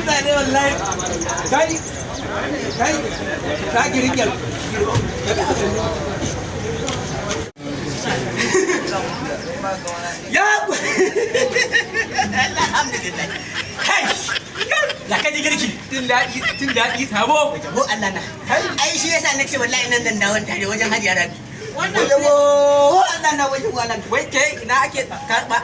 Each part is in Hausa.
Mutane wallahi. Kai, kai, ka girgir. Ya Alhamdulillah. Kai, ya kaji girki? Jin daɗi, jin daɗi sabo. Ko Allah na. Ai shi yasa nace wallahi nan dan dawon tare wajen Hajiya Rabi. Wannan Wajen wo Allah na, wajen Allah. Wai ke, ina ake karɓa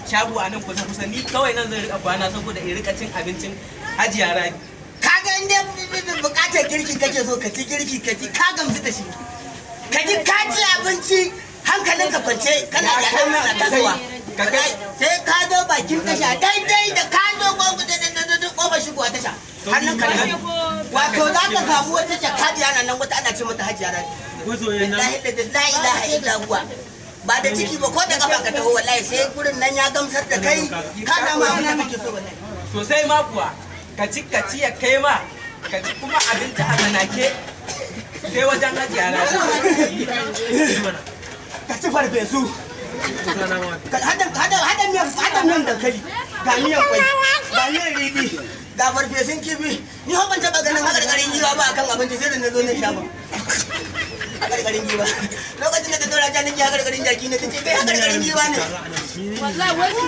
shago a nan kusa kusa? Ni kawai nan zan riƙa kwana saboda in riƙa cin abincin Hajiya Rabi. Kaga in dai bukatar girki kake so ka ci girki, ka ci ka gamsu da shi. Ka ji ka ci abinci hankalinka kwance, kana gyaɗa na tasowa. Ka kai Sai ka zo bakin tasha, daidai da ka zo kofar shigowa tasha. Hannun ka na hannu. Wato za ka samu wata jakadiya na nan, wata ana ce mata Hajiya Rabi. Wallahi da la ilaha illa huwa. Ba da ciki ba ko da kafa ka taho, wallahi sai gurin nan ya gamsar da kai, ka samu abin da kake so wallahi. Sosai ma kuwa. Ka ci, ka ci ya kai ma, ka ci kuma abinci a tsanake, sai wajen Hajiya Rabi. Ka ci farfesu. Hada miyan dankali, ga miyan kwai, ga miyan riɗi, ga farfesun kifi. Ni ho ban taɓa ganin haƙarƙarin giwa ba akan abinci sai da na zo na sha ba. Haƙarƙarin giwa. Lokacin da ta dora ta nake haƙarƙarin jaki ne, ta ce kai haƙarƙarin giwa ne. Wallahi wasu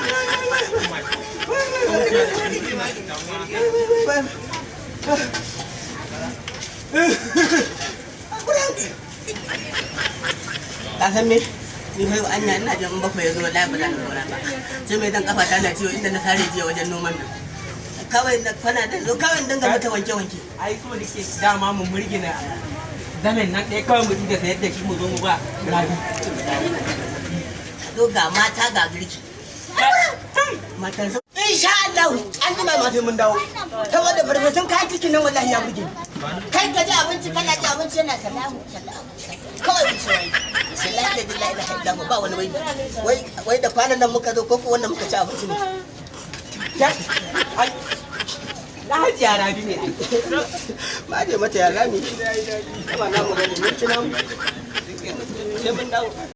Ka san me? Ni fa yau anya ina jin in bakwai ya zo wallahi ba za ni zauna ba. Sai mai dan kafa ta na ciwo inda na sare jiya wajen noman nan. Kawai na kwana da zo kawai in dinga mata wanke wanke. Ai so nake dama mu murgina zamen nan ɗaya kawai, mu dinga sayar da shi, mu zo mu ba Rabi. Zo ga mata ga girki. Matan sa. Insha Allah an jima ma sai mun dawo. Saboda farfesun kayan cikin nan wallahi ya buge ni. Kai ka ji abinci, kana ji abinci yana salamu salamu. Kawai wuce wai. Billahi la ilaha illallah, ba wani wai. Wai wai da kwanan nan muka zo ko ko wannan muka ci abinci ne. Ai na Hajiya Rabi ne ai. Ma je mata ya zami. Ba na mu gani mun ci namu. Sai mun dawo.